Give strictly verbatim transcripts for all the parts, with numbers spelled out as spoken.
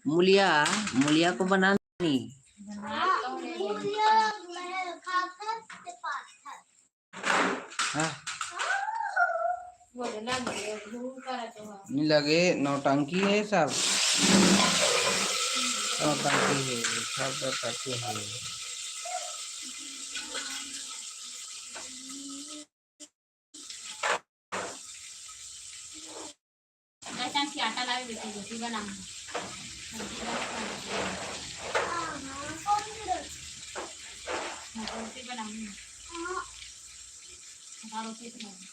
मुलिया, मुलिया को बना नहीं। हाँ। नहीं लगे, नौटंकी है सब, नौटंकी है सब, नौटंकी है। बेसन के आटा लावे बेटी, रोटी बनाऊंगी। सब्जी बनाऊंगी। हाँ, रोटी बनाऊंगी। हाँ, रोटी बनाऊंगी।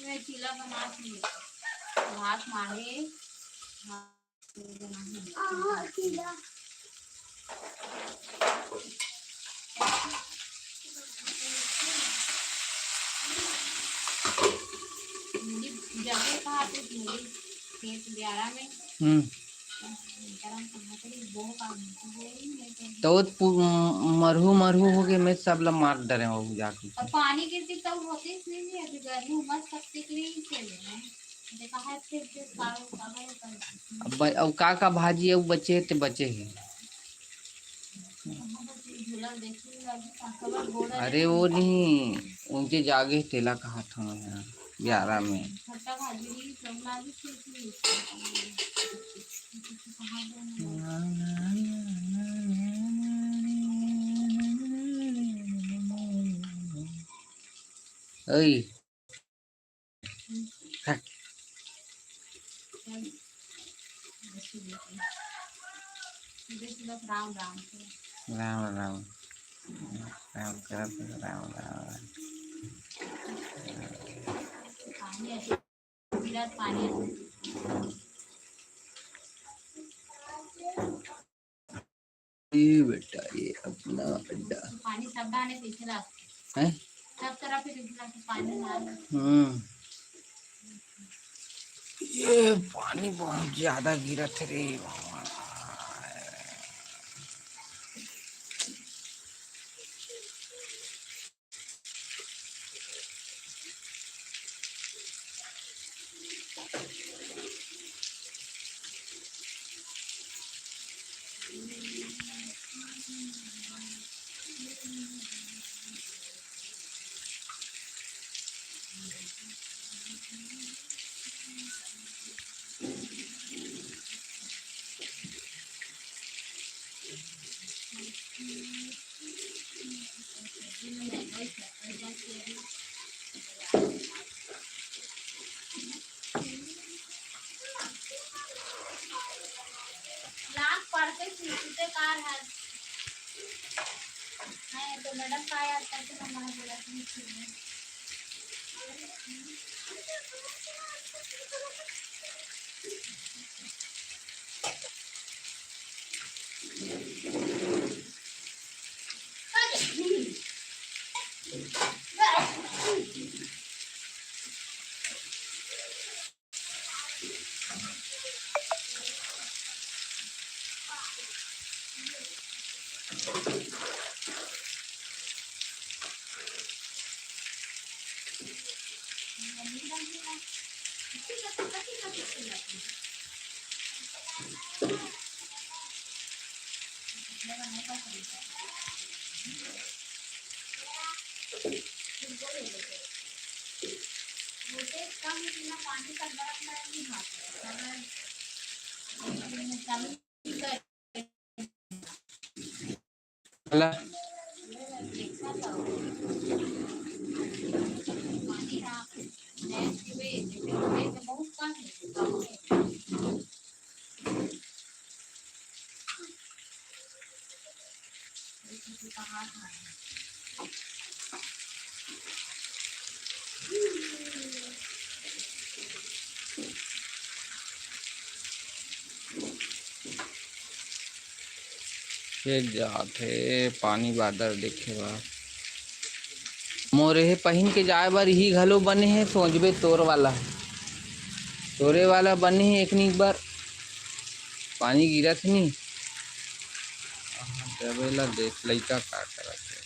मैं चीला बना के भात मारे। हम्म। तो वो पु-, मरहू मरहू हो गए, मैं सब ला मार डरे हो जाके। अब पानी गिरती तब होती नहीं, अभी गर्मी मत सकती कि नहीं चले। अब ब-, अब का का भाजी अउ बचे हे ते बचे हे। अरे वो नहीं, उनके जागे तेला कहा था मैं यहाँ, ग्यारह में। ओए। राम राम। राम राम। राम करत राम राम। ये बेटा, ये अपना अड्डा। पानी सब डाले पीछे ला। हैं? सब तरफ से पीछे ला के पानी डाल। हम्म। ये पानी बहुत ज्यादा गिरत हे रे बाबा। लाग पड़ते सीखते कार है। हाँ, तो मैडम का याद करके मम्मा ने बोला कि नहीं सीखना। फेर जात हे पानी बादर देखे बर। मोर एहे पहिन के जाए बर इही घलो बने हे, सोचबे तोर वाला, तोरे वाला बने हे। एकनी बर पानी गिरत हे नी, देख लइका का करत हे।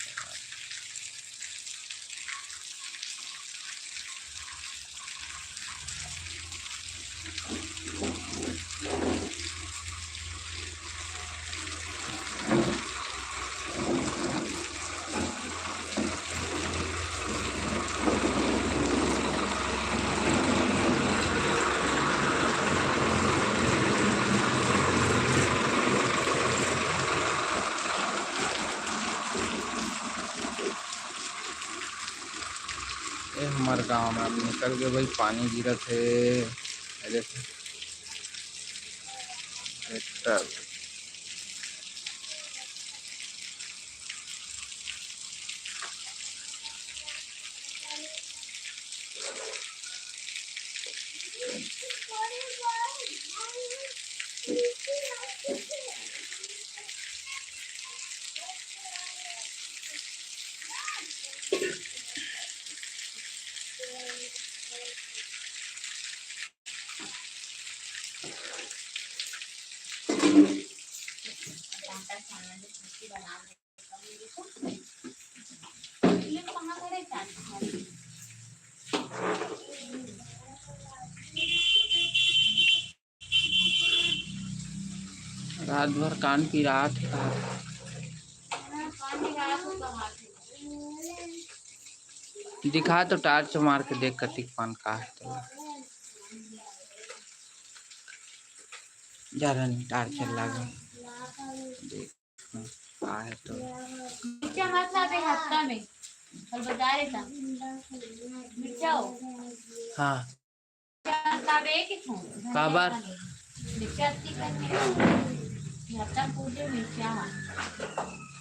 गाँव में अब निकल के भाई पानी गिरत हे। अरे, ट्रैक्टर। रात भर कान पिरात हे का? दिखा तो torch मार के देख कतिक पान का हे तो। जरा नहीं torch लगा। देख, का हे तो। मिर्चा मत लाबे हफ्ता में, कल बाजार है था। मिर्चा हो। हाँ। मिर्चा लाबे कि तू? काबर? मिर्चा अत्ती करके। हफ्ता पूरे मिर्चा।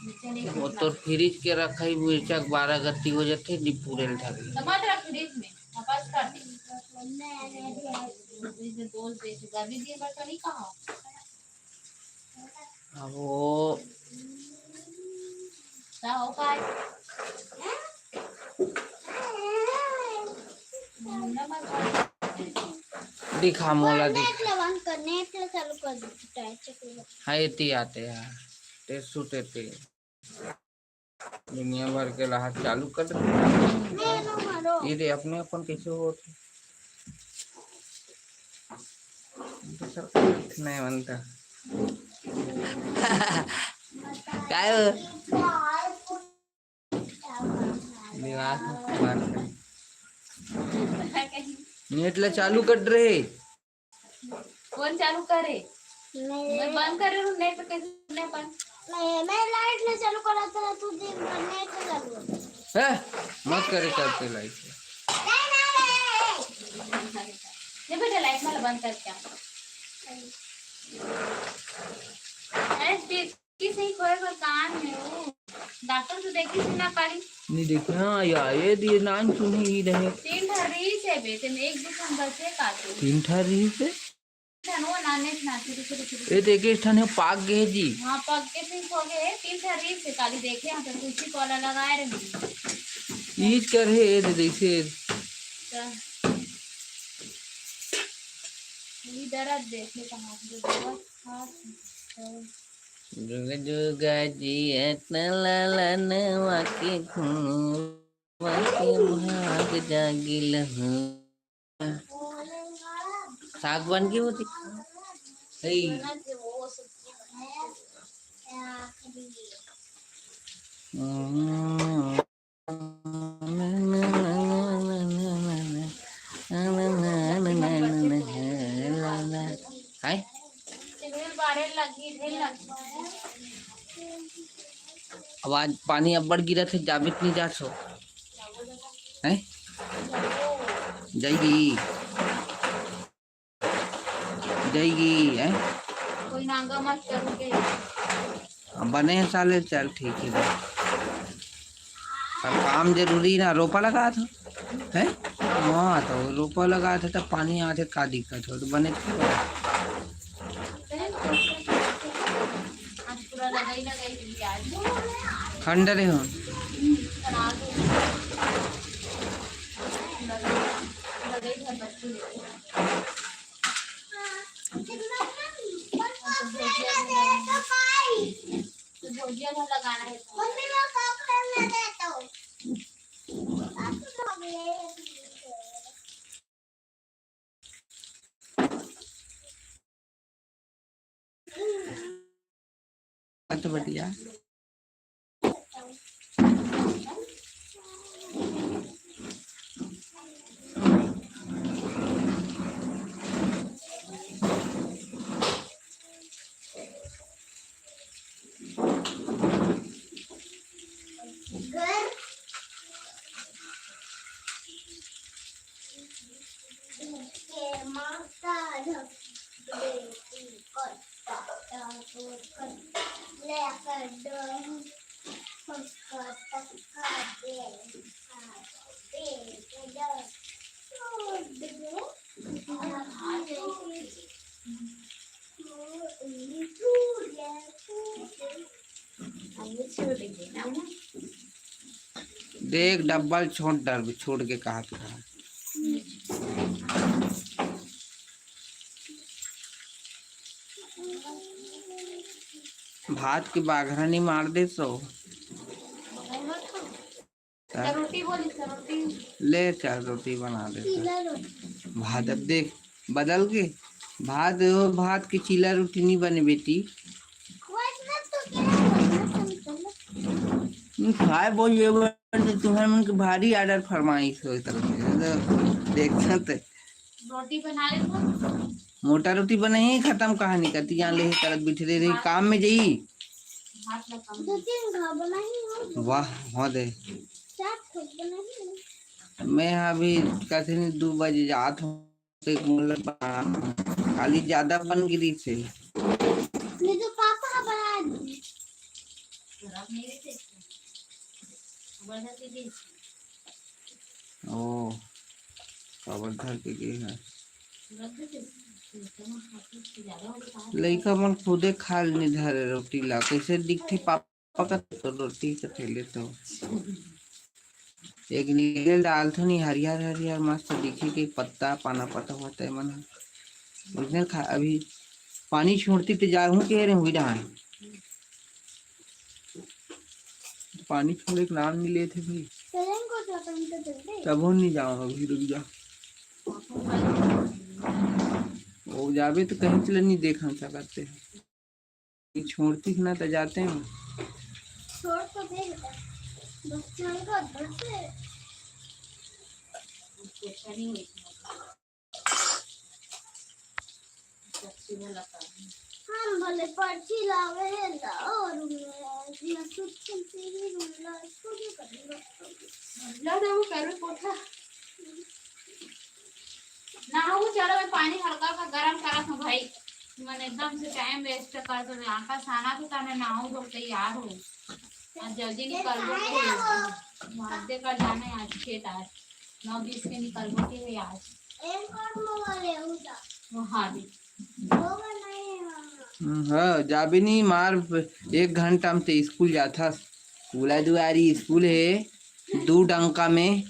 मिर्चा नहीं वो खाना। तो फ्रिज के रखा ही मिर्चा के बारह गत्ती हो जाते, नहीं पूरे धरे। तो मत रख फ्रिज में, वापस कर दे। फ्रिज में दोस्त दे, गर्मी दिन भर तो नहीं कहा। अब वो का हो पाए? दिखा मोला, दिखा। नेट ल बंद कर, नेट ल चालू कर दे, टॉर्च के। हाँ, एती आते हैं। टेसू टेते। दुनिया भर के रहा चालू कर दे। ये दे अपने अपन कैसे होत हे? तो सर नहीं बनता। काय हो? निवास में बात कर। नेट ला चालू कर रे। कौन चालू करे? मैं मैं बंद कर रही हूँ, नेट कैसे करने अपन? मैं, मैं लाइट में चालू करा था, तू दिन भर नेट में चालू होता। है? मत करे करते लाइट। नहीं, नहीं, नहीं। नहीं बेटा, लाइट वाला बंद करके आ। ऐसे किस नहीं खोए पर कान में वो। डॉक्टर तो देखी सुना पारी। नहीं देखे, हाँ, या, ये दिए नान सुनी ही रहे। तीन ठा रीस है बेटे, में एक दो ठन बचे का तो। तीन ठा रीस है? ठनो नाने ना, छोटे, छोटे, छोटे। ये तो एक, एक ठन हे, पाक गए जी। हाँ, पाक के ठीक हो गए, तीन ठा रीस है, काली देखे, हाँ, तो तुलसी को वाला लगाए रहे। ईज कर हे, ये दे जैसे। तो ये दर्द देख ले कहाँ से, दर्द, हाँ, तो जुग जुग जियत ललनवा के खुनवा के भाग जागिल हो। साग बन के होती। सही। हम्म। हाय। अब आज पानी अब्बड़ गिरत हे, जाबित नहीं जात हो। हैं? जाएगी। जाएगी, हैं? कोई नांगा मत करो के। अब बने हैं साले, चल ठीक है। अब काम जरूरी ना, रोपा लगा था, हैं? हाँ, तो रोपा लगा था, तब पानी आथे, का दिक्कत हो, तो बने तो। आज पूरा लगाई, लगाई दी आज। ठंड रे हो। लगाई, लगाई घर बच्चे लेके। तो भुजिया भी लगाना है। बहुत बढ़िया। देख, डब्बल छोड़ डर, छोड़ के कहत रहा। भात के बाघरा नहीं मार दे सो। रोटी बोली, रोटी। ले, चार रोटी बना दे। भात अब देख, बदल के भात, वो भात के चीला रोटी नहीं बने बेटी। खाए बोल ये बोल, तुम्हारे मन के भारी आर्डर फरमाइश हो तरफ से, तो देख सकते। रोटी बना ले तो। मोटा रोटी बनाई, खत्म कहानी। कति जान ले करत बिठरे रही, काम में जाई। दो तीन घा बनाई हो। वाह, हो दे। चार ठो बनाई। मैं अभी कथे नहीं, दो बजे जात हूँ, तो एक मुल्ला बना, खाली ज्यादा बन गिरी से। नहीं तो पापा बना दी। ओ, काबर धर के गे हे। लइका मन खुदे खा ले नहीं धरे रोटी ला, कैसे दिखथे पापा का तो रोटी का थैले तो। एक नीले डालथो नहीं, हरियर हरियर मस्त दिखी के पत्ता पाना पता होता है मन। उसने खा, अभी पानी छोड़ती तो जा हूँ कह रहे हुई डहान। पानी छोड़े के नाम नहीं लेते भाई। चलेंगे तो अपन तो चलते। तब हम नहीं जाओ, अभी रुक जा। वो जाबे तो कहीं चले नहीं देख हम सकते। ये छोड़ती ना तो जाते हैं। छोड़ तो दे बेटा। बस चल को घर से। हम भले पर्ची लावे हे ला और मैं सुत के टीवी रूम ला इसको भी करूँगा। ला दे वो करो कोठा। नहाऊ चलो, मैं पानी हल्का का गरम करा था भाई। मन एकदम से टाइम वेस्ट कर दो। यहाँ का साना तो ताने नहाऊ धो तैयार हो। आज जल्दी निकलबो के हे। आधे कर जाना है आज खेत आज। नौ बीस के निकलबो के हे आज। वो हाँ भी। हम्म, हाँ, जाबे नहीं मार, एक घंटा में ते स्कूल जाथस। उला दुआरी स्कूल हे, दू डंका में,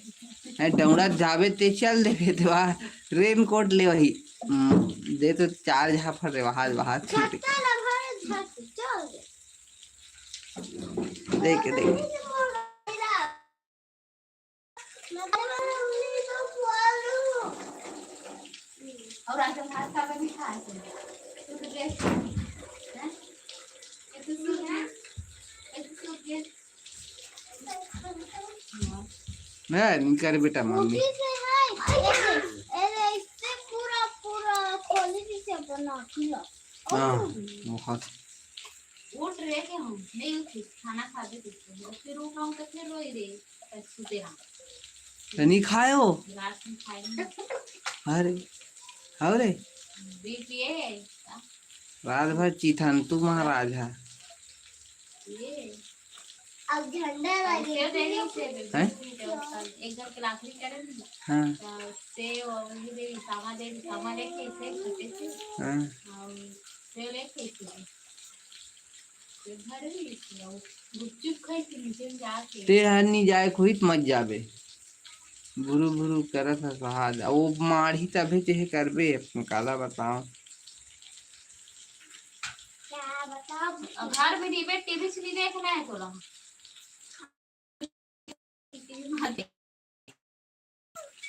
है, दौड़त जाबे ते चल देबे ते वहाँ रेनकोट ले वही। हम्म, दे तो चार झाफर रे, वहाँ, वहाँ छूट। देख, देख। और आज हम भात का भी खाए थे। तू तो गैस, हैं? ये तो सूप है। ये तो सूप गैस। नहीं, नहीं करे बेटा, मम्मी। मुट्ठी से है। अरे, अरे, इससे पूरा, पूरा quality से बना, खिला। हाँ, बहुत। उठ रहे के हम, नहीं उठी, खाना खा के देखते हैं। फिर उठाऊं तो फिर रोई रे, फिर सुते रहा। तो नहीं खाए हो? रात में खाए नहीं। अरे, अरे। बीपी है। रात भर चिथन तू महाराज है। ये। अब झंडा लगे। हैं? एक घर के लाकड़ी करे ना। हाँ। तो सेव और ये दे, सामा दे, सामा लेके इसे खटे से। हाँ। हम सेव लेके इसे। ते हर नहीं जाए, कोई मत जाबे। भुरु भुरु करत ह सहाज। वो माढ़ी तभे चेहे करबे, अपन काला बताओ। क्या बताओ? अब घर में नहीं बैठ, टीवी से नहीं देखना है तोला। टीवी में देख।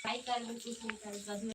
काय करबे, कुछ नहीं करबे।